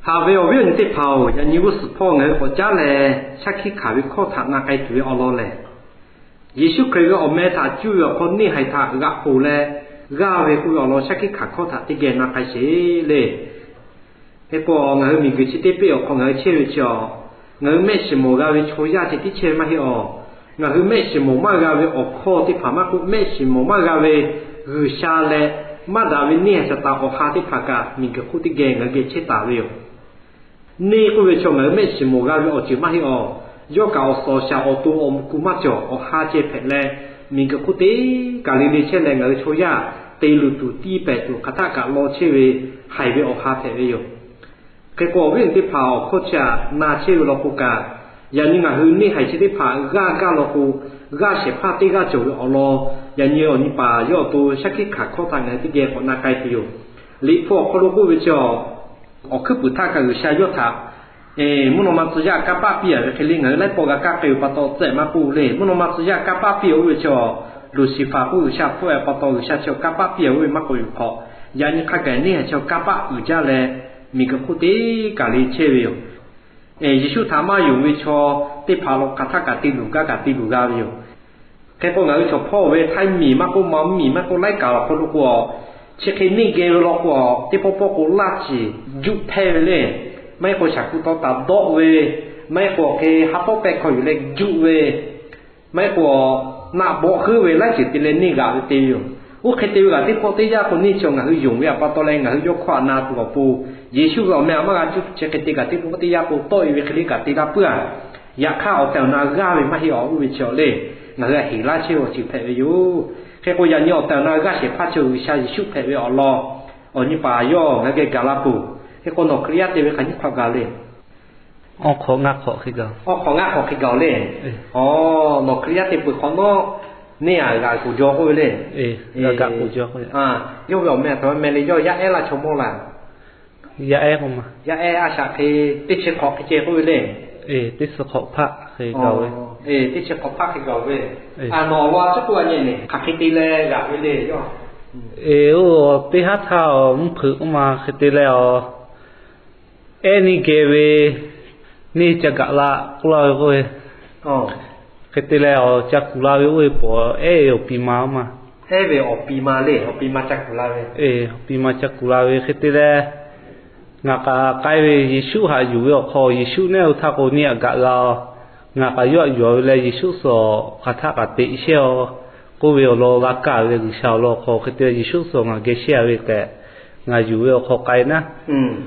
Haꞈ ve awˬ viˉ awˬ nyi teˇ hpaˍ-oˬ, yaꞈ nyi g'uˇ suhˍ hpawˇ ngaˬ hui k'awꞈ caˉ leh shaˉ hkiˆ hkanˍ ve hkawˇ htaꞈ na k'ai tuˬ ve awˬ lawn lehˬ, Yeˍsuˆ Hkriꞈ ve awˬ meh htaꞈ cuˇ ve awˬ hk'aw neˇ haiˬ htaꞈ g'aꞈ poˬ leh g'aˇ ve k'oˆ ve awˬ lawn shaˉ hkiˆ hkanˍ hkawˇ htaꞈ teˇ geh na k'ai sheˍ le. Hk'e k'o, ngaˬ hui miˬguiˬ chi teˇ peˆ awˬ hk'aw ngaˬ hui chehˇ ve chi-a, ngaˬ hui mehˆ shiˍ mawˬ g'a ve chaw yaˇ ceh tiˉ chehˇ ve maˇ heˆ awˬ. Ngaˬ hui mehˆ shiˍ mawˬ maˇ g'a ve awˬ hkawˇ teˇ hpaˍ maˇ k'oˆ, mehˆ shiˍ mawˬ maˇ g'a ve G'uiˬsha leh maˇ daꞈ ve neˇ haiˬ shaˍ taˍ awˬ ha teˇ hpaˍ kaꞈ miˬguiˬ hk'oˆ teˇ geh ngaˬ hui geh chehˇ taˍ ve yoˬ. Neˇ k'oˆ ve chaw ngaˬ hui mehˆ shiˍ mawˬ g'a ve awˬ ceuˬ maˇ heˆ awˬ. Yawˇ kaꞈ awˬ suhˍ awˬ shaˍ awˬ to awˬ mvuh ku maˇ cawˬ, awˬ ha ceh hpehꞈ leh, miˬguiˬ hk'oˆ teˇ kaˬ le le chehˇ leh ngaˬ hui chaw yaˇ te luˬ tuˬ tiˇ pehˍ tuˬ hk'aˬ htaˆ kaꞈ law chehˇ ve haiˬ ve awˬ ha hpehꞈ ve yoˬ. Hk'e k'o, awˬ viˉ awˬ nyi teˇ hpaˍ awˬ hkawˇ chi htaꞈ na chehˇ ve law k'o kaꞈ, yaꞈ nyi ngaˬ hui neˇ haiˬ chi teˇ hpaˍ g'aˇ gaˇ law k'o, g'aˇ shehˍ hpaˇ teˇ g'aˇ cawˬ ve awˬ lawn, yaꞈ nyi awˬ nyi paˍ yawˇ awˬ to shaˉ hkiˆ hkanˍ hkawˇ htaꞈ ngaˬ hui teˇ geh k'awꞈ na k'ai tuˬ yoˬ. Liꞈ hpu awˬ hk'aw lo k'oˆ ve chi-a, awˬ hkuiˉ puiˍ htaˇ kaꞈ G'uiˬsha yawˇ htaꞈ mvuhˇ naw ma tcuh yaˇ kanˇ paˆ piˇ-a ve hk'e le, ngaˬ hui laiˉ pawˆ g'a kaˇ k'ai ve pa taw tcuh maˇ k'oˆ le. Mvuhˇ naw ma tcuh yaˇ kanˇ paˆ piˇ-a oˇ ve chi-a, Luˍsiˍfaˍ k'oˆ G'uiˬsha hpfuhˆ-e pa taw G'uiˬsha chi-a kanˇ paˆ piˇ-a oˇ ve maˇ k'oˆ yuˬ hk'awꞈ, yaꞈ nyi hk'a gaˬ neˇ haiˬ chi-a kanˇ paˆ uiˍ jaˇ leh, miˬguiˬ hk'oˆ teˇ kaˬ le chehˇ ve yoˬ. Yeˍsuˆ htaꞈ maˇ yonˍ ve chaw teˇ hpaˍ lo hk'aˬ htaˆ kaꞈ te luˬ gaˇ kaꞈ te luˬ g'a ve yoˬ. Hk'e k'o, ngaˬ hui chaw hpawˇ ve Htaiˇ miˬ maˇ k'oˆ, Manˇ miˬ maˇ k'oˆ, laiˉ kaꞈ awˬ hk'aw lo k'o, chi hk'e neˇ geh ve law k'o, teˇ pawˆ pawˆ k'o laˇ ciˍ juˆ hpehˇ ve le. Maˇ heˆ k'o, shaˍ hku taw taˍ dawˆ ve, maˇ heˆ k'o, hk'e ha tawˉ pehˇ hkaw yuˬ leh juˆ ve, maˇ heˆ k'o, naˆ bawˆ heuˉ ve laiˉ ceuˬ te leh neˇ g'aꞈ ve te ve yoˬ. Oˇ hk'e te ve kaꞈ teˇ pawˆ teˇ yanˇ k'o, neˇ chi ngaˬ hui yonˍ ve pa taw leh ngaˬ hui yawˇ hkawˇ htaꞈ na tuˬ awˬ pon, Yeˍsuˆ ve awˬ meh htaꞈ maˇ g'a cuˇ, chi hk'e te kaꞈ teˇ pawˆ teˇ yanˇ k'o tawˆ-e ve hk'e le kaꞈ te laˇ puiˉ-a. Yaꞈ hk'aˇ, awˬ tehˬ awˬ na g'aˇ ve maˇ heˆ awˬ oˇ ve chi-a le, ngaˬ hui a heˍ laˇ chehˇ ve awˬ ceuˬ hpehꞈ ve yoˬ. Hk'e k'o, yaꞈ nyi awˬ tehˬ awˬ na g'aˇ shehˍ hpaˇ chi G'uiˬsha Yeˍsuˆ hpehꞈ ve awˬ lawn, awˬ nyi paˍ yawˇ ngaˬ hui geh gaˬ la peuˬ. Hk'e k'o, nawˬ Hkriꞈ yaˇ te ve hk'aˬ nyiˇ hk'awꞈ gaˬ le. Awˬ hk'awꞈ ngaˇ hk'awꞈ hk'e gaˬ le. Nawˬ Hkriꞈ yaˇ te peuˬ hk'awꞈ nawˉ, neˇ htaꞈ g'aꞈ k'oˬ jaw k'oˆ ve le. Yawˇ ve awˬ meh htaꞈ meh le, yawˇ yaˇ ehˉ laˇ chaw mawˇ laˇ. Yaˇ ehˉ a shaꞈ hk'e teˇ chi hk'awꞈ hk'e ceh k'oˆ ve le. Teˇ chi hk'awꞈ hpaˆ hk'e gaˬ ve. Nawˬ awˬ lawn a ciˉ k'oˆ a nyi, hk'aˬ hk'e te leh g'aꞈ ve le yawˇ. Eˬ, oˇ teˇ haˉ htaˇ awˬ mvuhˇ hpeuꞈ k'oˆ ma hk'e te leh awˬ ehˉ neˇ geh ve, neˇ ca gaꞈ la k'oˆ laˇ ve k'oˆ ve, hk'e te leh awˬ ca kuˬ la ve oˇ ve pawˬ ehˉ ve awˬ pi ma oˇ ma. Ehˉ ve awˬ pi ma le, awˬ pi ma ca kuˬ la ve. Awˬ pi ma ca kuˬ la ve hk'e te leh, ngaˬ k'aꞈ k'ai ve Yeˍsuˆ htaꞈ yuˬ ve awˬ hk'aw, Yeˍsuˆ neˉ oˇ htaˇ k'o neˇ htaꞈ gaꞈ g'a-o. Ngaˬ k'aꞈ yawˇ htaꞈ yuˬ ve leh Yeˍsuˆ suh hk'aˬ htaˆ kaꞈ teꞈ shehˇ-aw k'oˆ ve awˬ lawn g'a kaˇ ve G'uiˬsha awˬ lawn awˬ hk'aw hk'e te leh Yeˍsuˆ suh ngaˬ geh shehˇ-a ve tehꞈ, ngaˬ yuˬ ve awˬ hk'aw k'ai naˉ.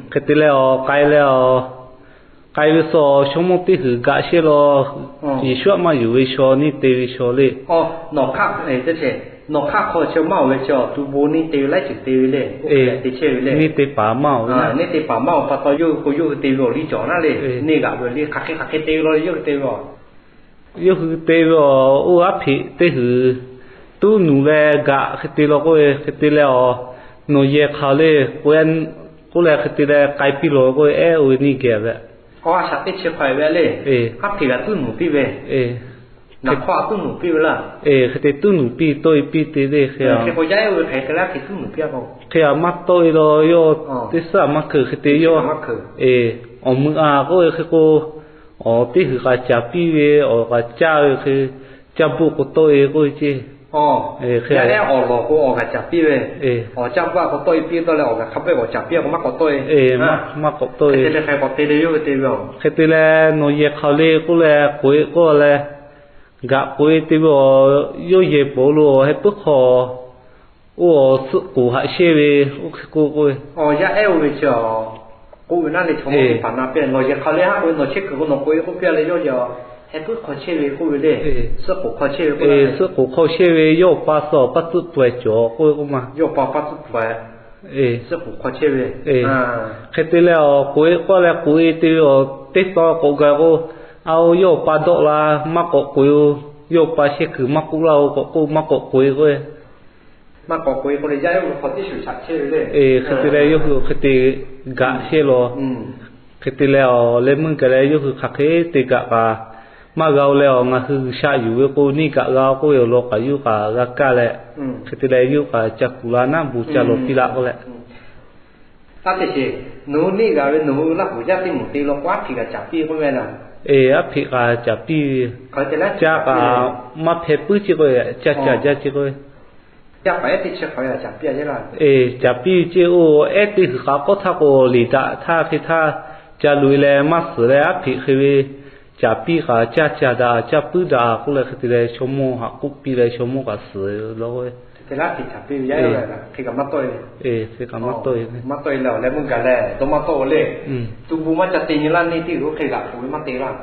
Hk'e te leh awˬ k'ai leh awˬ, k'ai ve suh shaw mawˇ teˇ hui gaꞈ shehˇ law. Yeˍsuˆ htaꞈ maˇ yuˬ ve shaw neˇ te ve shaw le. Nawˬ hk'aˇ hk'aw chi maˇ-oˬ ve chi, tu bon neˇ te ve laiˉ ceuˬ te ve le. Neˇ te paˍ maˇ-oˬ ve, neˇ te paˍ maˇ-oˬ pa taw yawˇ hui k'o yawˇ hui te ve awˬ liˇ cawˬ naˉ le. Neˇ g'aꞈ ve le hk'aˬ hk'e hk'aˬ hk'e te ve law le yawˇ hui te ve a. Yawˇ hui te ve a, oˇ aˉ hpeꞈ teˇ hui tuˉ nuˬ leh gaꞈ hk'e te law k'oˆ ve hk'e te leh awˬ, nawˬ yehˬ hk'aˬ le k'oˆ leh hk'e te leh k'ai piˇ law k'oˆ ve ehˉ oˇ ve neˇ geh ve. Aˉ hpeꞈ g'aꞈ tuˉ nuˬ piˇ ve, naˬ hk'aw tuˉ nuˬ piˇ ve laˇ. Hk'e te tuˉ nuˬ piˇ tawˆ-e piˇ te le hk'e a. Hk'e a maˇ tawˆ-e law yawˇ teˇ suhˉ a maˇ hkeuꞈ hk'e te yawˇ, awˬ meuꞈ a k'oˆ ve hk'e k'o, awˬ teˇ hui k'aꞈ caˍ piˇ ve, awˬ k'aꞈ caˇ ve hk'e, caˇ boˆ k'o tawˆ-e k'oˆ ve ceˇ. Awˬ lawˬ k'o awˬ g'aꞈ caˍ piˇ ve, awˬ caˇ boˆ k'o tawˆ-e piˇ dawˇ leh awˬ g'aꞈ hk'a peu-eˬ k'awꞈ caˍ piˇ k'o maˇ k'awꞈ tawˆ-e. Maˇ k'awꞈ tawˆ-e. Hk'e te leh nawˬ yehˬ hk'aˬ le k'oˆ leh k'oꞈ-e k'oˆ leh, gaꞈ k'oꞈ-e te ve a, yawˇ yehˬ pawˍ lo awˬ heh puiˉ hk'aw oˇ awˬ suhˆ k'oˍ haꞈ shehˇ ve, oˇ hk'e k'oˆ k'oˆ ve, yaˇ ehˉ oˇ ve chi a, k'oˆ ve naˉ le, chaw mawˇ teˇ hpaˍ na piˇ, nawˬ yehˬ hk'aˬ le haˉ k'oˆ ve, nawˬ chehˇ kuiˬ k'o nawˬ k'oꞈ-e k'oˆ piˇ-a leh yawˇ yehˬ heh puiˉ hk'aw chehˇ ve k'oˆ ve le. Suhˆ k'oˍ hk'aw chehˇ ve k'o, suhˆ k'oˍ hk'aw chehˇ ve yawˇ pa suh awˬ paˇ tcuhˆ pfuhˍ-e cawˬ k'oˆ ve k'oˆ ma. Yawˇ pa paˇ tcuhˆ pfuhˍ-e, suhˆ k'oˍ hk'aw chehˇ ve. Hk'e te leh awˬ k'oꞈ-e k'oˆ leh k'oꞈ-e te ve awˬ teˇ taw k'awꞈ gaˬ k'o, a-o, yawˇ pa dawˆ la, maˇ k'awꞈ k'oꞈ-e-o. Yawˇ pa shehˇ kuiˬ maˇ k'oˆ laˇ-o k'awꞈ k'oˆ maˇ k'awꞈ k'oꞈ-e k'oˆ ve. Maˇ k'awꞈ k'oꞈ-e k'oˆ leh yaˇ ehˉ oˇ ve hk'aw tiˉ shuˍ shaꞈ chehˇ ve le. Hk'e te leh yawˇ hui hk'e te gaꞈ shehˇ law. Hk'e te leh awˬ leh meuˇ gaˬ leh yawˇ hui hk'aˬ hk'e te gaꞈ kaꞈ maˇ g'a-o leh awˬ, ngaˬ hui G'uiˬsha yuˬ ve k'o neˇ gaꞈ g'a-o k'oˆ ve awˬ lawn kaꞈ yawˇ kaꞈ g'a kaˇ leh, hk'e te leh yawˇ kaꞈ ca kuˬ la naˉ, bon ca lawˬ piˇ laˇ k'oˆ leh, Taˇ te sheˍ, nawˬ hui neˆ g'aꞈ ve nawˬ hui Laˇ huˍ yaˇ teˇ moˍ te law k'o, aˉ hpeꞈ kaꞈ caˍ piˇ k'oˆ meh laˇ. Eˬ, aˉ hpeꞈ kaꞈ caˍ piˇ ve. Caˇ kaꞈ maˇ hpeh puiˉ ce k'o, caˇ caˇ jaˇ ce k'o, caˇ paˍ ehˉ teˇ chi hk'aˬ ve caˍ piˇ a ceˇ laˇ. Eˬ, caˍ piˇ ve ce, oˇ ehˉ teˇ huiˍ k'aꞈ k'awˇ htaˇ k'o, liꞈ daꞈ htaˇ hk'e htaˇ ca loꞈ e leh maˇ suhˍ leh, aˉ hpeꞈ hk'e ve caˍ piˇ kaꞈ caˇ caˇ daꞈ, caˇ puiˉ daꞈ k'oˆ leh, hk'e te leh chaw mawˇ haꞈ k'oˆ piˇ leh chaw mawˇ kaꞈ suhˍ law k'o, hk'e kaꞈ maˇ tawˆ e, maˇ tawˆ e leh awˬ leh meuˇ gaˬ leh dawˇ maˇ tawˆ o le. Tu bon maˇ ca te nyi laˇ, neˇ teˇ g'uiˬ hk'e g'aꞈ k'oˍ ve maˇ te laˇ.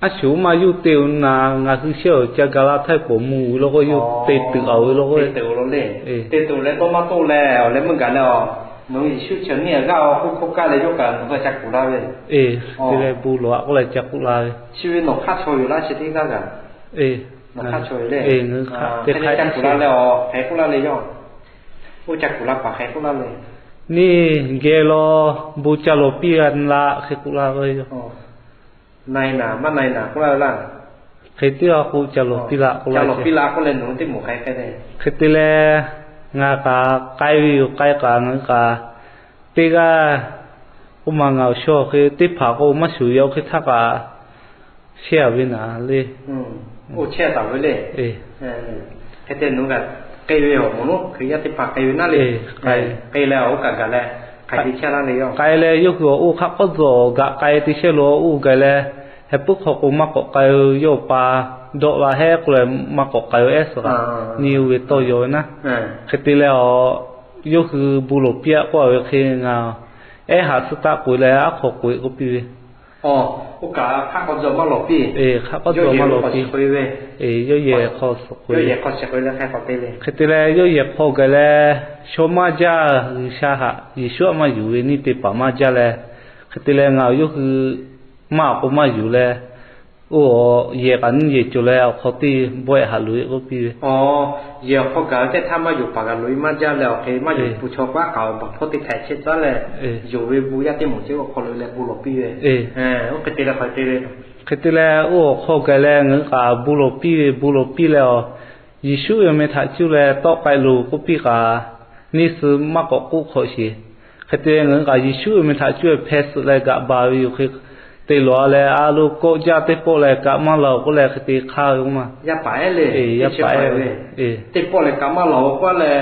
Aˉ shuˍ maˇ yawˇ te o na, ngaˬ hui shehˇ awˬ ca gaˬ la htaˇ pawˍ mvuh uiˍ law k'o, yawˇ te tuꞈ a ve law k'o, te tuꞈ leh dawˇ maˇ tawˆ leh awˬ leh meuˇ gaˬ leh a, nawˬ hui Yeˍsuˆ chi neˇ a g'aˇ a k'oˆ hkawˇ kaˇ leh yawˇ kaꞈ nawˬ hui ca kuˬ la ve. Eˬ, te leh bon lawˬ a k'oˆ leh ca k'oˆ la ve. Chi ve nawˬ hk'aˇ chaw yoˬ laˇ, chi teˇ g'aˇ kaꞈ. Eˬ, ngaˬ hk'aˇ chaw yoˬ le. Eˬ, ngaˬ hui hk'aˇ te hk'aˇ ca kuˬ la leh a, hk'aˬ hk'e k'oˆ laˇ le yawˇ. Oˇ ca kuˬ la paˍ hk'aˬ hk'e k'oˆ laˇ le. Neˇ geh law, bon ca lawˬ piˇ la hk'e k'oˆ laˇ ve yoˬ. Na e naˍ maˇ na e naˍ k'oˆ laˇ ve laˇ. Hk'e teˇ g'aˇ k'o ca lawˬ piˇ la k'oˆ laˇ ve. Piˇ la k'oˆ leh nawˬ hui teˇ moˍ hk'aˬ hk'e le. Hk'e te leh ngaˬ kaꞈ k'ai ve yoˬ. K'ai kaꞈ ngaˬ hui kaꞈ teˇ g'aˇ k'oˆ ma, ngaˬ awˬ shaw hk'e teˇ hpaˍ k'o maˇ shuˍ yaw hk'e htaˇ kaꞈ shehˇ a ve naˍ le. Oˇ chehˇ taˍ ve le. Hk'e te nawˬ hui kaꞈ k'ai ve awˬ moˍ lonˉ Hkriꞈ yaˇ teˇ hpaˍ k'ai ve naˉ le. K'ai leh oˇ kaꞈ gaˬ leh hk'aˬ hk'e chehˇ laˇ le yoˬ. K'ai leh yawˇ hui awˬ oˇ hk'aˆ k'awˇ tcuh awˬ gaꞈ k'ai te shehˇ lo oˇ gaˬ leh, heh puiˉ hk'aw k'o maˇ k'awꞈ k'ai o, yawˇ pa dawˆ la hehˉ k'oˆ leh maˇ k'awꞈ k'ai o ehˉ suh kaꞈ neˇ oˇ ve tawˇ yaw ve naˉ. Hk'e te leh a, yawˇ hui bon lawˬ piˇ a k'oˆ a ve hk'e ngaˬ ehˉ haꞈ suh taˆ k'oꞈ e leh aˉ hk'aw k'oꞈ e k'oˆ piˇ ve. Hk'aˆ k'awˇ tcuh maˇ lawˬ piˇ. Yawˇ yehˬ hk'aw suhˍ k'oꞈ e. Hk'e te leh yawˇ yehˬ hk'aw gaˬ leh, shaw maˇ jaˇ, G'uiˬsha haꞈ Yeˍsuˆ aꞈ maˇ yuˬ ve neˇ te paˍ maˇ jaˇ leh, hk'e te leh ngaˬ yawˇ hui maˇ awˬ k'o maˇ yuˬ leh, oˇ yehˬ kaꞈ neˇ yehˬ cawˬ leh awˬ hk'aw teˇ bawehˆ haꞈ loꞈ e k'oˆ piˇ ve. Yehˬ awˬ hk'aw gaˬ ve teˇ htaˇ maˇ yonˍ paˍ kaꞈ loꞈ e maˇ jaˇ leh awˬ hk'e maˇ yonˍ pu chaw k'aˉ kaꞈ baˬ hpawˇ teˇ htaꞈ chehˇ caˉ leh, yonˍ ve bon yaˇ teˇ moˍ ceh awˬ hk'aw loꞈ e leh bon lawˬ piˇ ve. Oˇ hk'e te leh hk'aˬ hk'e te le. Hk'e te leh oˇ awˬ hk'aw gaˬ leh ngaˬ hui kaꞈ bon lawˬ piˇ ve, bon lawˬ piˇ leh a, Yeˍsuˆ ve awˬ meh htaꞈ cuˇ leh tawˆ k'ai loˬ k'oˆ piˇ kaꞈ, neˇ suh maˇ k'awꞈ k'oˆ hk'awꞈ sheˍ. Hk'e te ngaˬ hui kaꞈ Yeˍsuˆ ve meh htaꞈ cuˇ hpeh suhˍ leh gaꞈ baˬ ve yoˬ. Hk'e te lawˬ a leh a lo kawˆ jaˇ teˇ pawˆ leh kaꞈ maˇ la oˬ k'oˆ leh hk'e te hk'aˇ ve k'oˆ ma. Yaˇ paˍ ehˉ le, yaˇ paˍ ehˉ ve, teˇ pawˆ leh kaꞈ maˇ la oˬ k'oˆ leh,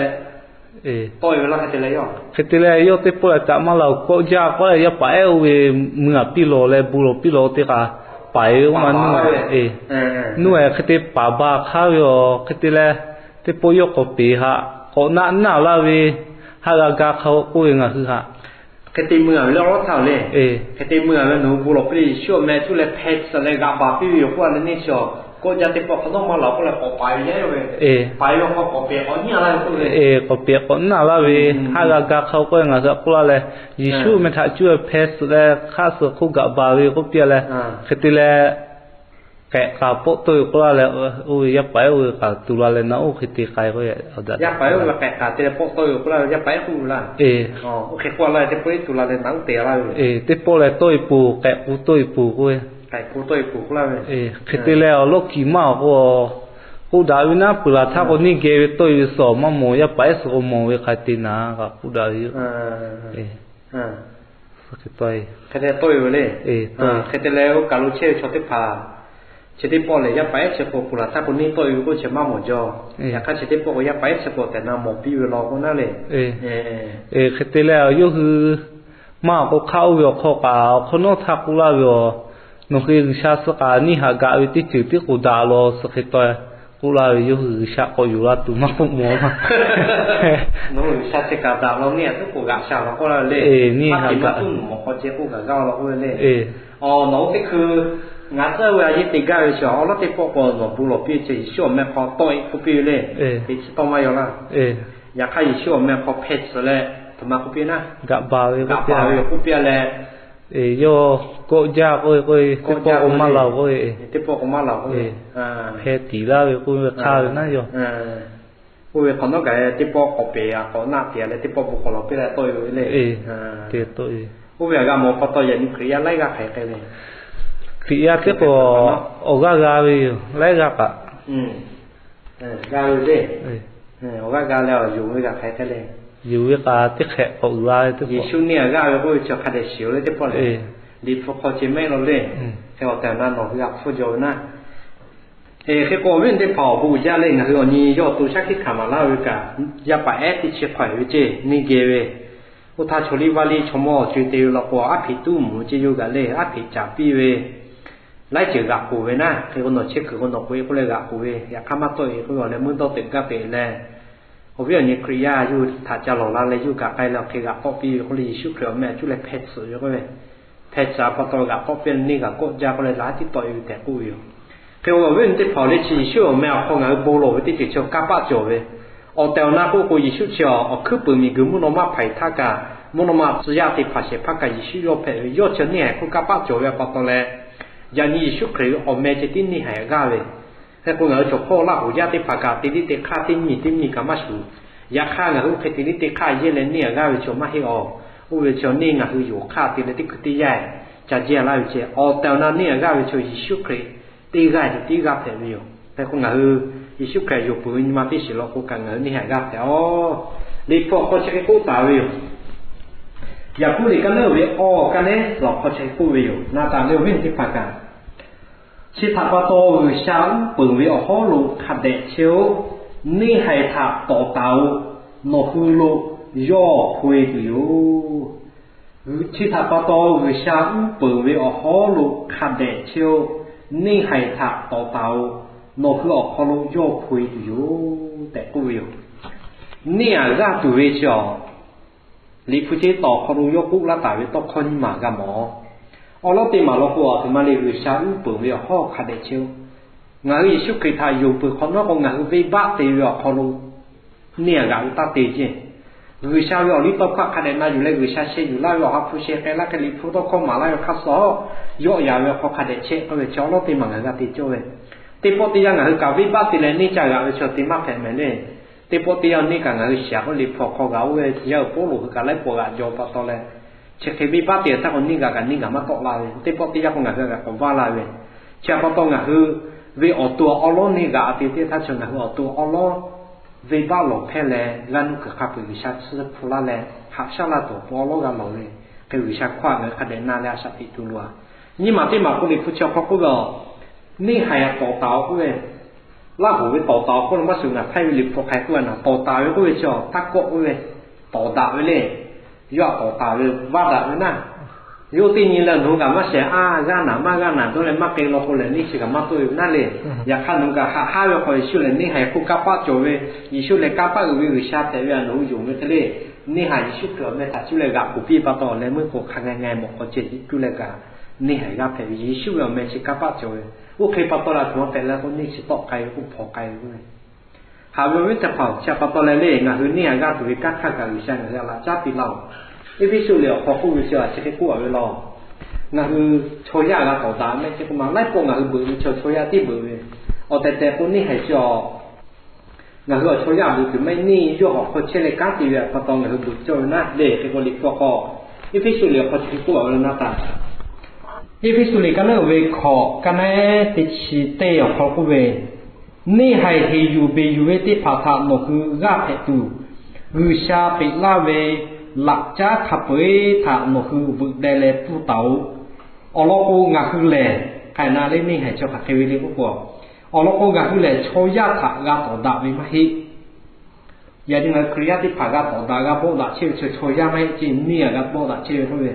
hk'e te leh yawˇ teˇ pawˆ leh kaꞈ maˇ la oˬ kawˆ jaˇ k'oˆ leh yaˇ paˍ ehˉ oˇ ve mui aꞈ piˇ lawˬ leh bon lawˬ piˇ lawˬ teˇ kaꞈ paˍ e oˇ ma nuˇ, nuˇ ehˬ hk'e te paˍ ba hk'aˇ ve a, hk'e te leh teˇ pawˆ yawˇ k'awꞈ peˍ haꞈ k'awꞈ naˆ naˆ laˇ ve, haˆ g'a ga hk'a k'oˆ ve ngaˬ hui haꞈ. Hk'e te mui aꞈ ve le awˉ lawˉ htaˇ le. Hk'e te mui aꞈ ve nawˬ hui bon lawˬ piˇ leh Yeˍsuˆ awˬ meh cuˇ leh hpeh tsuhꞈ leh g'aꞈ baˬ piˇ ve yoˬ k'oˆ a le neˇ chi a, kawˆ jaˇ teˇ pawˆ hk'a dawˇ maˇ la k'oˆ leh k'awꞈ paˍ ve yaˇ yoˬ ve. Paˍ ve awˬ hk'aw k'awꞈ peˍ k'awꞈ naˆ laˇ ve k'oˆ ve. K'awꞈ peˍ k'awꞈ naˆ laˇ ve, haˆ g'a ga hk'a k'oˆ ve ngaˬ hui haꞈ k'oˆ laˇ leh, Yeˍsuˆ awˬ meh htaꞈ cuˇ hpeh suhˍ leh hk'aˇ suh hk'oˆ gaꞈ baˬ ve k'oˆ piˇ a leh, hk'e te leh k'ehꞈ k'aꞈ pawˆ tawˆ e k'oˆ laˇ leh, oˇ ve yaˇ paˍ ehˉ oˇ ve k'aꞈ tuˬ la leh naꞈ oˇ hk'e te k'ai k'o, yaˇ paˍ ehˉ oˇ ve k'ehꞈ k'aꞈ te leh pawˆ tawˆ e k'oˆ laˇ ve yaˇ paˍ ehˉ k'oˆ laˇ. Oˇ hk'e k'oˆ laˇ ve teˇ pawˆ ehˉ tuˬ la leh naꞈ oˇ te laˇ ve. Teˇ pawˆ leh tawˆ e poˬ, k'ehꞈ k'u tawˆ e poˬ k'oˆ ve. Hk'e te leh awˬ lawˇ kiꞈ maˇ awˬ k'o, k'oˆ daꞈ ve naˉ peuˬ laˬ htaˇ k'o neˇ geh ve tawˆ e ve suh maˇ mawˬ, yaˇ paˍ ehˉ suh k'o mawˬ ve hk'a te naˍ kaꞈ k'oˆ daꞈ ve yoˬ. Hk'e te leh oˇ kaˬ lo chehˇ ve chaw teˇ hpaˍ, chi teˇ pawˆ lehˬ yaˇ paˍ ehˉ chi k'o peuˬ laˬ htaˇ k'o neˇ tawˆ e ve k'oˆ chi maˇ mawˬ jaw. Yaꞈ hk'aˇ chi teˇ pawˆ k'o yaˇ paˍ ehˉ chi k'o tehꞈ na mawˬ piˇ ve law k'o naˉ le. Hk'e te leh yawˇ hui maˇ awˬ k'o hk'aˇ oˇ ve awˬ hk'aw kaꞈ awˬ hk'awꞈ nawˉ htaˇ k'oˆ laˇ ve a, nawˬ hui G'uiˬsha suh kaꞈ neˇ haꞈ gaꞈ ve teˇ ceuˬ tiˉ k'o daꞈ law suh hk'e taw k'oˆ laˇ ve, yawˇ hui G'uiˬsha k'awꞈ yuˬ la tuˬ maˇ k'oˆ mawˬ. Nawˬ hui G'uiˬsha chi kaꞈ daꞈ law neˇ haꞈ tuˉ k'o g'aꞈ sha law k'oˆ laˇ ve le. Neˇ haꞈ gaꞈ tuˉ mawˬ k'aw ceh k'oˆ gaˬ gaˇ law k'oˆ ve le. Nawˬ hui teˇ hkui ngaˬ tcuhˉ ve a yeˇ te gaˇ ve chi awˬ lawn teˇ pawˆ k'o nawˬ bon lawˬ piˇ ve chi Yeˍsuˆ awˬ meh hk'aw tawˆ e k'oˆ piˇ ve le. Te chi tawˇ maˇ yaw laˇ. Yaꞈ hk'aˇ Yeˍsuˆ awˬ meh hk'aw hpeh tsuhꞈ leh htoꞈ ma k'oˆ piˇ naˉ, gaꞈ baˬ ve k'oˆ piˇ leh, yawˇ kawˆ jaˇ k'oˆ ve k'o, teˇ pawˆ k'o maˇ la k'oˆ ve, teˇ pawˆ k'o maˇ la k'oˆ ve, hpeh tiˍ laˇ ve k'oˆ ve hk'aˇ ve naˉ yawˇ. Oˇ ve hk'awꞈ nawˉ kaꞈ teˇ pawˆ k'awꞈ peˍ a k'awꞈ naˆ te a leh teˇ pawˆ bon k'awꞈ lawˬ piˇ leh tawˆ e ve le. Oˇ ve a g'a mawˬ pa taw yaꞈ nyi Hkriꞈ yaˇ laiˉ g'aˇ hk'aˬ hk'e le. Hkriꞈ yaˇ teˇ k'o awˬ g'aˇ g'a ve yoˬ, laiˉ g'aˇ kaꞈ g'a ve le. Awˬ g'aˇ g'a leh awˬ yonˍ ve g'a hk'aˬ hk'e le. Yuˬ ve k'a teˇ hk'ehꞈ k'awꞈ uiˍ la ve teˇ, Yeˍsuˆ neˇ htaꞈ g'aˇ ve k'oˆ ve chi hk'a dehꞈ shiˍ-oˬ le teˇ pawˆ lehˬ, Liꞈ hpu hk'aw ceh mehˆ la le. Hk'e awˬ tehˬ awˬ na nawˬ hui g'a hpfuhˇ jaw ve naˉ. Hk'e k'o awˬ viˉ awˬ nyi teˇ hpaˍ awˬ bon uiˍ jaˇ le, ngaˬ hui awˬ nyi yawˇ to shaˉ hkiˆ hkanˍ maˍ laˇ ve kaꞈ, yaˇ paˍ ehˉ teˇ chi hk'awehꞈ ve ceˇ neˇ geh ve, oˇ htaˇ chaw liˇ vaˇ liˇ chaw mawˇ awˬ co-e te ve law k'o, aˉ hpeꞈ tuˉ mvuhˬ ve ceˇ yawˇ kaꞈ le, aˉ hpeꞈ caˍ piˇ ve, laiˉ ceuˬ g'aꞈ k'oˬ ve naˉ. Hk'e k'o nawˬ chehˇ kuiˬ k'o nawˬ k'oꞈ-e k'oˆ leh g'aꞈ k'oˬ ve, yaꞈ hk'aˇ maˇ tawˆ-e k'oˆ ve awˬ leh meuˇ dawˇ teꞈ gaˇ peꞈ leh, awˬ viˉ awˬ nyi Hkriꞈ yaˇ yawˇ htaꞈ ca lawˬ la leh yawˇ kaꞈ k'ai leh awˬ hk'e g'aꞈ tawˆ piˇ ve k'oˆ le, Yeˍsuˆ Hkriꞈ awˬ meh htaꞈ cuˇ leh hpeh tsuhꞈ ve k'oˆ ve, hpeh tsuhꞈ pa taw g'aꞈ tawˆ piˇ neˇ g'aꞈ kawˆ jaˇ k'oˆ leh laꞈ haˉ tiˉ tawˆ-e ve tehꞈ k'oˆ ve yoˬ. Hk'e awˬ viˉ awˬ nyi teˇ hpaˍ awˬ le chi Yeˍsuˆ awˬ meh awˬ hk'aw ngaˬ hui bon lawˬ ve teˇ ceuˬ chi kanˇ paˆ cawˬ ve. Awˬ tehˬ awˬ na k'oˆ k'o Yeˍsuˆ chi awˬ hkui peuˬ miˬ guiˬ mvuhˇ naw ma hpaiˍ htaˇ kaꞈ, mvuhˇ naw ma tcuh yaˇ teˇ hpaˍ shehˍ hpaˇ kaꞈ Yeˍsuˆ yawˇ hpehꞈ ve, yawˇ chi neˇ haiˬ hk'oˆ kanˇ paˆ cawˬ ve pa taw leh, yaꞈ nyi Yeˍsuˆ Hkriꞈ awˬ meh ceh tiˉ neˇ haiˬ g'aˇ ve. Hk'e k'o ngaˬ hui chaw hpawˇ Laˇ hoˍ yaˇ teˇ hpaˍ kaꞈ te liˇ te hk'aˇ teˇ nyi teˇ nyi kaꞈ maˇ shuˍ. Yaꞈ hk'aˇ ngaˬ hui oˇ hk'e te liˇ te hk'aˇ yehˇ leh neˇ haiˬ g'aˇ ve chaw maˇ heˆ awˬ. Oˇ ve chaw neˇ ngaˬ hui yonˍ hk'aˇ te leh teˇ hkui teˇ yanˇ ca jehˇ laˇ ve ceh, awˬ tehˬ awˬ na neˇ haiˬ g'aˇ ve chaw Yeˍsuˆ Hkriꞈ teˇ g'aˇ ceh tiˉ g'aˇ hpehꞈ ve yoˬ. Hk'e k'o ngaˬ hui Yeˍsuˆ Hkriꞈ yonˍ peuˬ ve nyi ma teˇ shiˍ law k'o kaꞈ ngaˬ hui neˇ haiˬ g'aˇ hpehꞈ-oˬ. Liꞈ hpu awˬ hk'aw chi hk'e k'oˆ taˍ ve yoˬ. Yaˍkoˆ liꞈ kaˉ leuˉ ve awˬ kaˉ neˉ laˬ awˬ hk'aw chi hk'e k'oˆ ve yoˬ. Na taˍ leh awˬ viˉ teˇ hpaˍ kaꞈ, chi htaꞈ pa taw G'uiˬsha uˉ peunˍ ve awˬ hawˉ lo hk'a dehꞈ chehˇ-oˆ. Neˇ haiˬ htaꞈ tawˍ taˍ-oꞈ. Nawˬ hui lo yawˇ hpaw-e tuˬ yoˬ. Chi htaꞈ pa taw G'uiˬsha uˉ peunˍ ve awˬ hawˉ lo hk'a dehꞈ chehˇ-oˆ. Neˇ haiˬ htaꞈ tawˍ taˍ-oꞈ. Nawˬ hui awˬ hk'aw lo yawˇ hpaw-e tuˬ yoˬ tehꞈ k'oˆ ve yoˬ. Neˇ haiˬ g'aˇ tuˬ ve chi awˬ, Liꞈ hpu chi tawˍ hk'aw lo yawˇ k'oˆ laˇ taˍ ve tawˇ hkawˇ nyiˇ maˬ g'a mawˬ. Awˉ lawˉ teˇ maˬ law k'o, aˬ htoꞈ ma le, G'uiˬsha uˉ peunˍ ve awˬ hawˉ hk'a dehꞈ chehˇ-oˆ. Ngaˬ hui Yeˍsuˆ Hkriꞈ htaꞈ yonˍ peuˬ hk'awꞈ nawˉ k'o, ngaˬ hui venˇbaˆ te ve awˬ hk'aw lo neˇ haiˬ g'aꞈ ve taˇ te ceˇ. G'uiˬsha ve awˬ liˇ tawˇ hkawˇ hk'a dehꞈ na yuˬ leh G'uiˬsha sheh yuˬ laˇ ve awˬ ha hpu sheh k'ai laˇ hk'e Liꞈ hpu tawˇ hkawˇ maˍ laˇ ve hk'a suh yawˆ yan ve awˬ hk'aw hk'a dehꞈ chehˇ k'oˆ ve chi awˉ lawˉ teˇ maˬ ngaˬ hui g'a te cawˇ ve. Teˇ pawˆ teˇ yanˇ ngaˬ hui kaꞈ venˇbaˆ te leh neˇ ca g'aꞈ ve chi teˇ maˇ hpehꞈ mehˍ le. Teˇ pawˆ teˇ yanˇ neˇ kaꞈ ngaˬ hui shiˍ k'oˆ Liꞈ hpu awˬ hk'aw g'aꞈ oˇ ve yaˇ uiˍ Pawˇluꞈ hui kaꞈ laiˉ pawˍ g'aꞈ jaw pa taw leh, chi hk'e venˇbaˆ te htaˇ k'o neˇ g'aꞈ kaꞈ neˇ g'aꞈ maˇ tawˆ la ve, teˇ pawˆ teˇ yanˇ k'o ngaˬ hui g'aꞈ k'awꞈ vaˇ la ve. Chi htaꞈ pa taw ngaˬ hui ve awˬ to awˉ lawˉ neˇ g'aꞈ te teˇ htaˇ chi ngaˬ hui awˬ to awˉ lawˉ venˇbaˆ lawˬ hpehˇ leh g'aˇ nuˇ kuiˬ hk'a peu-eˬ G'uiˬsha tsuhˇ hpu laˇ leh haꞈ shaˉ laˇ tuˬ awˬ pon awˉ lawˉ g'a lawˬ ve. Hk'e G'uiˬsha hkawˇ htaꞈ ngaˬ hui hk'a dehꞈ na leh a shaꞈ teꞈ tuˬ loˬ-a. Nyiˇ maˬ teˇ maˬ k'oˆ Liꞈ hpu chi awˬ hk'aw k'oˆ ve, neˇ haiˬ htaꞈ tawˍ taˍ-oꞈ k'oˆ ve, Laˇ hoˍ ve tawˍ taˍ-oꞈ k'oˆ leh maˇ shuˍ, ngaˬ htaˇ ve Liꞈ hpu hk'aˬ hk'e k'oˆ ve, na tawˍ taˍ ve k'oˆ ve chi taˇ kawˆ k'oˆ ve, tawˍ daꞈ ve le. Yawˇ htaꞈ tawˍ taˍ ve vaˇ daꞈ ve naˉ. Yawˇ teˇ nyi leh nawˬ hui kaꞈ maˇ shehˍ, a g'aˇ naˬ maˇ g'aˇ naˬ dawˇ leh maˇ k'e law k'o lehˬ neˇ chi kaꞈ maˇ tawˆ-e ve naˉ le. Yaꞈ hk'aˇ nawˬ hui kaꞈ haꞈ haˉ ve hk'aw Yeˍsuˆ lehˬ neˇ haiˬ hk'oˆ kanˇ paˆ cawˬ ve, Yeˍsuˆ lehˬ kanˇ paˆ uiˍ ve G'uiˬsha hpehꞈ ve htaꞈ nawˬ hui yonˍ ve hk'e le. Neˇ haiˬ Yeˍsuˆ Hkriꞈ awˬ meh htaꞈ cuˇ leh g'aꞈ k'oˬ piˇ pa taw awˬ leh meuˇ k'o hk'a nga nga mawˬ k'aw ceh cuˇ leh kaꞈ neˇ haiˬ g'aˇ hpehꞈ ve, Yeˍsuˆ ve awˬ meh chi kanˇ paˆ cawˬ ve. Oˇ hk'e pa taw leh a htoꞈ ma hpehꞈ la k'o neˇ chi tawˆ k'ai ve k'oˆ hpaw k'ai ve k'o, haꞈ ve awˬ viˉ teˇ hpaˍ-oˬ, chi htaꞈ pa taw leh le ngaˬ hui neˇ haiˬ g'aˇ tuˬ ve kanˉ hk'aˇ kaꞈ G'uiˬsha ngaˬ hui htaꞈ laꞈ caˉ piˇ laˇ-oˬ. Eˇfeˇsuꞈ liꞈ awˬ hk'aw k'oˆ ve chi a chi hk'e k'oˆ-a ve laˇ-oˬ. Ngaˬ hui chaw yaˇ g'a tawˍ daꞈ mehˆ ce k'o ma laiˉ pawˆ ngaˬ hui beuꞈ ve chaw chaw yaˇ tiˉ beuꞈ ve. Awˬ tehˬ tehˬ k'o neˇ haiˬ chi a ngaˬ hui awˬ chaw yaˇ beuꞈ tuˬ maˇ heˆ, neˇ yawˇ awˬ hk'aw chehˇ leh kanˉ te ve pa taw ngaˬ hui beuꞈ cawˇ ve naˉ le. Hk'e k'o Liꞈ hpu awˬ hk'aw, Eˇfeˇsuꞈ liꞈ awˬ hk'aw chi hk'e k'oˆ-a ve laˇ na taˍ. Eˇfeˇsuꞈ liꞈ kaˉ leuˉ ve hkawꞈ kaˉ neˉ teˇ chi teˇ awˬ hk'aw k'oˆ ve, Neˇ haiˬ heˍ yuˬ beˬ yuˬ ve teˇ hpaˍ htaꞈ nawˬ hui g'aˇ hpehꞈ tuˬ, G'uiˬsha peꞈ laˇ ve laꞈ caˉ hk'a peu-eˬ htaꞈ nawˬ hui veuꞈ deh leh pfuhˇ taˍ-oꞈ. Awˬ lawn k'o ngaˬ hui lehˬ, hk'aˬ na le neˇ haiˬ chaw hk'aˬ hk'e ve le k'oˆ k'o, awˬ lawn k'o ngaˬ hui lehˬ chaw yaˇ htaꞈ g'a tawˍ daꞈ ve maˇ heˆ. Yaꞈ nyi ngaˬ hui Hkriꞈ yaˇ teˇ hpaˍ g'a tawˍ daꞈ g'a bawˆ daꞈ chehˇ ve chaw chaw yaˇ maˇ heˆ ce, neˇ haiˬ g'a bawˆ daꞈ chehˇ ve k'oˆ ve,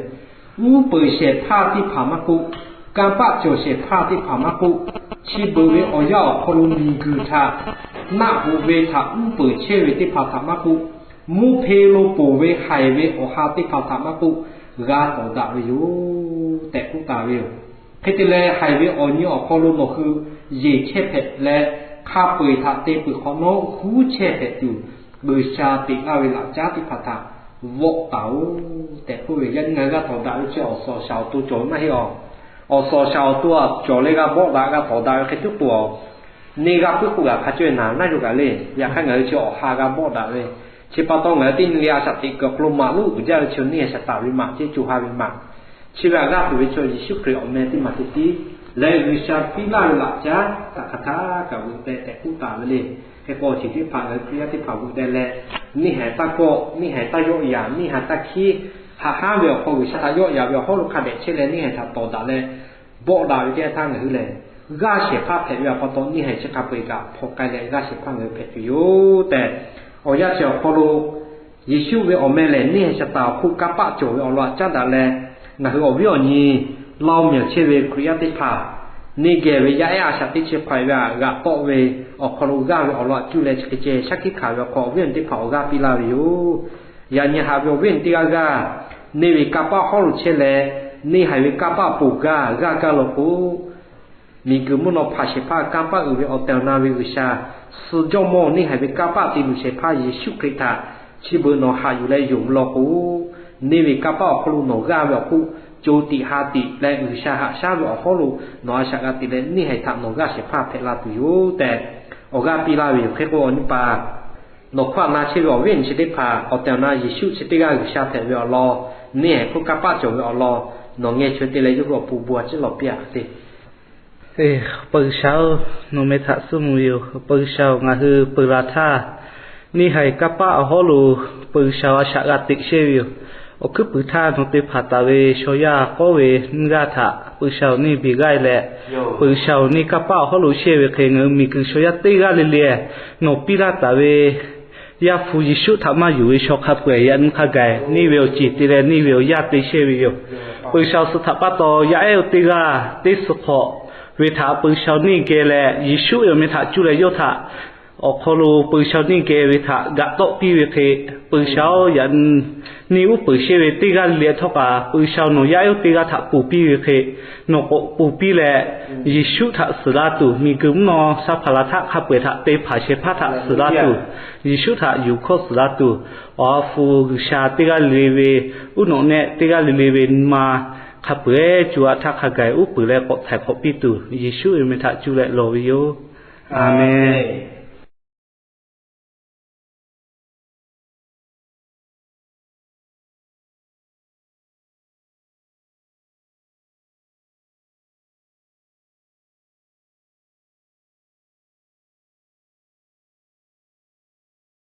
uˉ peunˍ shehˍ hpaˇ teˇ hpaˍ maˇ k'oˆ, kanˇ paˆ cawˬ shehˍ hpaˇ teˇ hpaˍ maˇ k'oˆ, chi beuꞈ ve awˬ yanˇ awˬ hk'aw lo miˬguiˬ htaꞈ naˆ hoꞈ ve htaꞈ uˉ peunˍ chehˇ ve teˇ hpaˍ htaꞈ maˇ k'oˆ, mvuhˇ hpe lo ponˬ ve haiˬ ve awˬ ha teˇ hpaˍ htaꞈ maˇ k'oˆ, g'a tawˍ daꞈ ve yoˬ tehꞈ k'oˆ taˍ ve yoˬ. Hk'e te leh haiˬ ve awˬ nyi awˬ hk'aw lo nawˬ hui yeˬ chehˇ hpehꞈ leh, hk'a peu-eˬ htaꞈ te peuˬ hk'awꞈ nawˉ huˉ chehˇ hpehꞈ tuˬ, G'uiˬsha peꞈ laˇ ve laꞈ caˉ teˇ hpaˍ htaꞈ vawˆ taˍ-oꞈ tehꞈ k'oˆ ve. Yaꞈ nyi ngaˬ hui g'a tawˍ daꞈ ve chi awˬ suhˍ awˬ shaˍ awˬ to cawˬ ve maˇ heˆ awˬ. Awˬ suhˍ awˬ shaˍ awˬ to htaꞈ cawˬ leh g'a bawˆ daꞈ g'a tawˍ daꞈ ve hk'e tuˉ k'o, neˇ g'aˇ puiˉ k'oˆ g'a hk'a cawˇ-e naˍ naˉ yoˬ kaꞈ le. Yaꞈ hk'aˇ ngaˬ hui chi awˬ ha g'a bawˆ daꞈ ve, chi pa taw ngaˬ hui teˇ nyi le a shaꞈ teꞈ kuiˬ awˬ hk'aw lo maꞈ lonˉ uiˍ jaˇ ve chi neˇ haiˬ shaˍ taˍ ve maꞈ ceˇ co ha ve maꞈ. Chi ve htaꞈ g'aˇ tuˬ ve chaw Yeˍsuˆ Hkriꞈ awˬ meh teˇ maˬ te tiˉ leh G'uiˬsha piˇ laˇ ve laꞈ caˉ htaꞈ hk'aˬ htaˇ kaꞈ veuꞈ teh tehꞈ k'oˆ taˍ ve le. Hk'e k'o, awˬ ceuˬ teˇ hpaˍ ngaˬ hui Hkriꞈ yaˇ teˇ hpaˍ veuꞈ deh leh, neˇ haiˬ taˇ kawˆ, neˇ haiˬ taˇ yawˆ yaꞈ, neˇ haiˬ taˇ hkiˉ, haꞈ haˉ ve awˬ hk'aw G'uiˬsha htaꞈ yawˆ yaꞈ ve awˬ hawˉ lo hk'a dehꞈ chehˇ leh, neˇ haiˬ htaꞈ tawˍ daꞈ leh bawˆ daꞈ ve teˇ yanˇ htaˇ, ngaˬ hui lehˬ g'aˇ shehˍ hpaˇ hpehꞈ ve awˬ pa taw, neˇ haiˬ chi hk'a peu-eˬ kaꞈ hpaw k'ai leh g'aˇ shehˍ hpaˇ ngaˬ hui hpehꞈ tuˬ yoˬ tehꞈ, awˬ yanˇ chi awˬ hk'aw lo Yeˍsuˆ ve awˬ meh lehˬ, neˇ haiˬ shaˍ taˍ awˬ hk'oˆ kanˇ paˆ cawˬ ve awˬ lawn htaꞈ caˉ daꞈ leh, ngaˬ hui awˬ viˉ awˬ nyi Laoˇ mvuhˇmiˬ chehˇ ve Hkriꞈ yaˇ teˇ hpaˍ, neˇ geh ve yaˇ ehˉ a shaꞈ teˇ chi hk'aw e ve htaꞈ g'aꞈ tawˆ ve awˬ hk'aw lo g'aˇ ve awˬ lawn htaꞈ cuˇ leh chi hk'e ceh shaˉ hkiˆ hkanˍ ve awˬ hk'aw, awˬ viˉ awˬ nyi teˇ hpaˍ awˬ g'aˇ piˇ laˇ ve yoˬ. Yaꞈ nyi haꞈ ve awˬ viˉ awˬ nyi teˇ g'aˇ g'aˇ, neˇ ve kanˇ paˆ hawˉ lo chehˇ leh, neˇ haiˬ ve kanˇ paˆ ponˬ gaˇ g'aˇ gaˇ law k'o, miˬguiˬ mvuhˇ naw hpanˍ shehˍ hpaˇ kanˇ paˆ uiˍ ve awˬ tehˬ awˬ na ve G'uiˬsha, suh jawˇmawˇ neˇ haiˬ ve kanˇ paˆ te luˬ shehˍ hpaˇ Yeˍsuˆ Hkriꞈ htaꞈ chi beuꞈ nawˬ haꞈ yuˬ leh yonˍ ve law k'o, neˇ ve kanˇ paˆ awˬ hk'aw lo nawˬ g'aˇ ve awˬ hk'oˆ co tiꞈ ha tiꞈ leh G'uiˬsha haꞈ shaˉ ve awˬ hawˉ lo nawˬ a shaꞈ g'a teꞈ leh, neˇ haiˬ htaꞈ nawˬ g'aˇ shehˍ hpaˇ hpehꞈ la tuˬ yoˬ tehꞈ, awˬ g'aˇ piˇ laˇ ve yoˬ. Hk'e k'o, awˬ nyi paˍ nawˬ hkawˇ a na chehˇ ve awˬ viˉ awˬ nyi chi teˇ hpaˍ, awˬ tehˬ awˬ na Yeˍsuˆ chi teˇ g'aˇ G'uiˬsha hpehꞈ ve awˬ lawn, neˇ haiˬ hk'oˆ kanˇ paˆ cawˬ ve awˬ lawn, nawˬ ngeh chaweh te leh yawˇ hui awˬ pon bon a ciˉ lawˬ piˇ a hk'e te. Awˬ pa G'uiˬsha-oˬ, nawˬ meh htaꞈ suhˉ mvuh ve yoˬ. Awˬ pa G'uiˬsha-oˬ, ngaˬ hui peuˬ la htaˇ, neˇ haiˬ kanˇ paˆ awˬ hawˉ lo G'uiˬsha a shaꞈ g'a teꞈ chehˇ ve yoˬ. Awˬ hkuiˉ puiˍ htaˇ nawˬ te hpanˍ taˍ ve shaw yaˇ k'awˇ ve nyiˇ g'aˇ htaꞈ G'uiˬsha-oˬ, neˇ beˬ g'aˇ leh, G'uiˬsha-oˬ, neˇ kanˇ paˆ awˬ hawˉ lo chehˇ ve hk'e, ngaˬ hui miˬguiˬ shaw yaˇ teˇ g'aˇ le le nawˬ piˇ laˇ taˍ ve Yaˇ hpu Yeˍsuˆ htaꞈ maˇ yonˍ ve shaw hk'a peu-eˬ yaꞈ nyi hk'a gaˬ neˇ ve awˬ ceˬ te leh neˇ ve awˬ yaˇ te chehˇ ve yoˬ. G'uiˬsha suh htaꞈ pa taw yaˇ ehˉ oˇ teˇ g'aˇ teˇ suh hk'awꞈ ve htaꞈ G'uiˬsha-oˬ, neˇ geh leh Yeˍsuˆ ve awˬ meh htaꞈ cuˇ leh yawˇ htaꞈ awˬ hk'aw lo G'uiˬsha-oˬ, neˇ geh ve htaꞈ g'aꞈ tawˆ piˇ ve hk'e, G'uiˬsha-oˬ, yaꞈ neˇ uˉ peunˍ chehˇ ve teˇ g'aˇ le le htawˇ kaꞈ, G'uiˬsha-oˬ, nawˬ yaˇ ehˉ oˇ teˇ g'aˇ htaꞈ ponˬ piˇ ve hk'e, nawˬ k'awꞈ ponˬ piˇ leh, Yeˍsuˆ htaꞈ suhˍ laˇ tuˬ, miˬguiˬ mvuhˇ naw sha hpaˍ laˬ htaˇ hk'a peu-eˬ htaꞈ te hpanˍ shehˍ hpaˇ htaꞈ suhˍ laˇ tuˬ, Yeˍsuˆ htaꞈ yuˬ hkawˇ suhˍ laˇ tuˬ, Awˬ ha hpu G'uiˬsha teˇ g'aˇ le le ve, uˉ nawꞈ nehˆ teˇ g'aˇ le le ve nyi ma hk'a peu-eˬ co ha htaˇ hk'a gaˬ uˉ peunˍ leh k'awꞈ htaiˍ hk'awꞈ piˇ tuˬ, Yeˍsuˆ ve meh htaꞈ cuˇ leh lawˬ ve yoˬ. A menˬ.